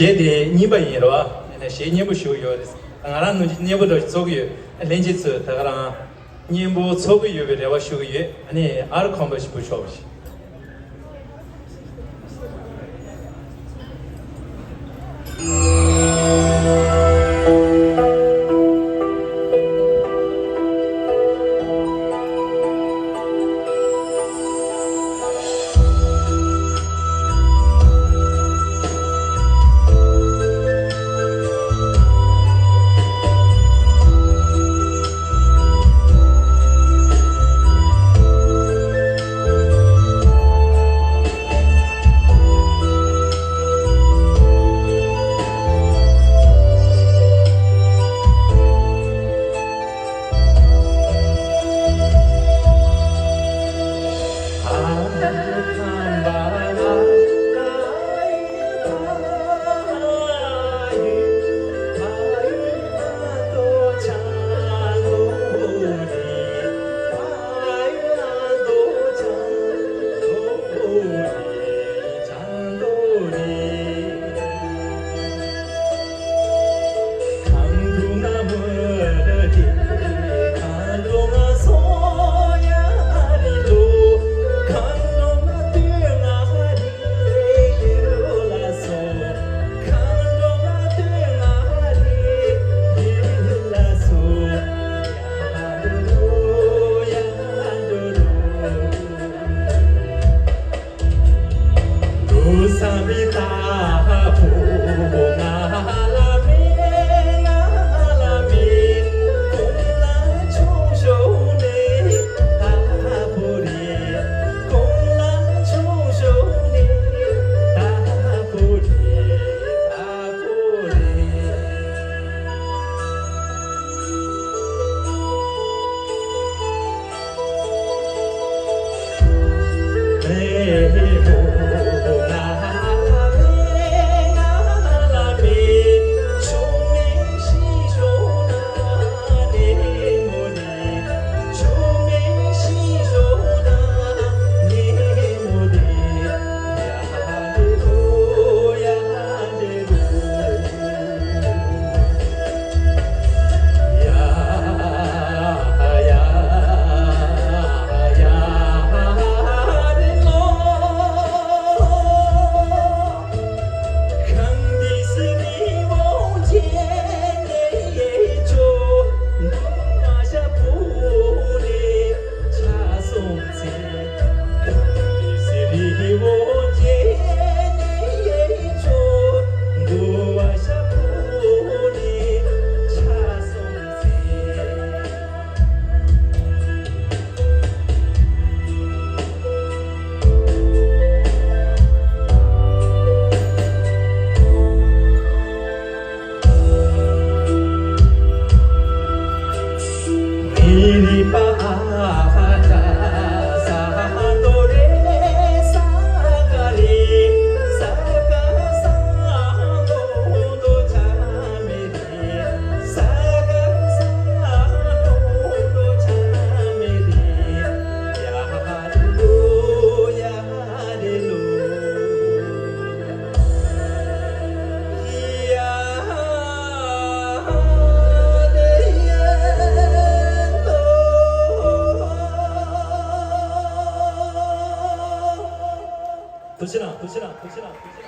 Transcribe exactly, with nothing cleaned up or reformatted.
གཞས་དེ་རྙིང་པ་ཡིན་རེད་བ། ཨ་ནི་གཞས་སྙན་པོ་ཞུ་གི་ཡོད་རེད། ང་རང་ནང་བཞིན་སྙན་པོ་འདྲ་ཞིག་ཚོགས་ཀྱི་ཡོད། ལྷན་རྒྱས་ཚོས་ད་ག་རང་སྙན་པོ་ཚོགས་ཀྱི་ཡོད་པའི་རེ་བ་ཞུ་གི་ཡོད། ཨ་ནི་ཨར་ཁོང་པ་ཞིག་འབུལ་ཆོག་པ་ཞིག་ཐུགས་རྗེ་གནང་། ཐུགས་རྗེ་གནང་། ཐུགས་རྗེ་གནང་། ཐུགས་རྗེ་གནང་།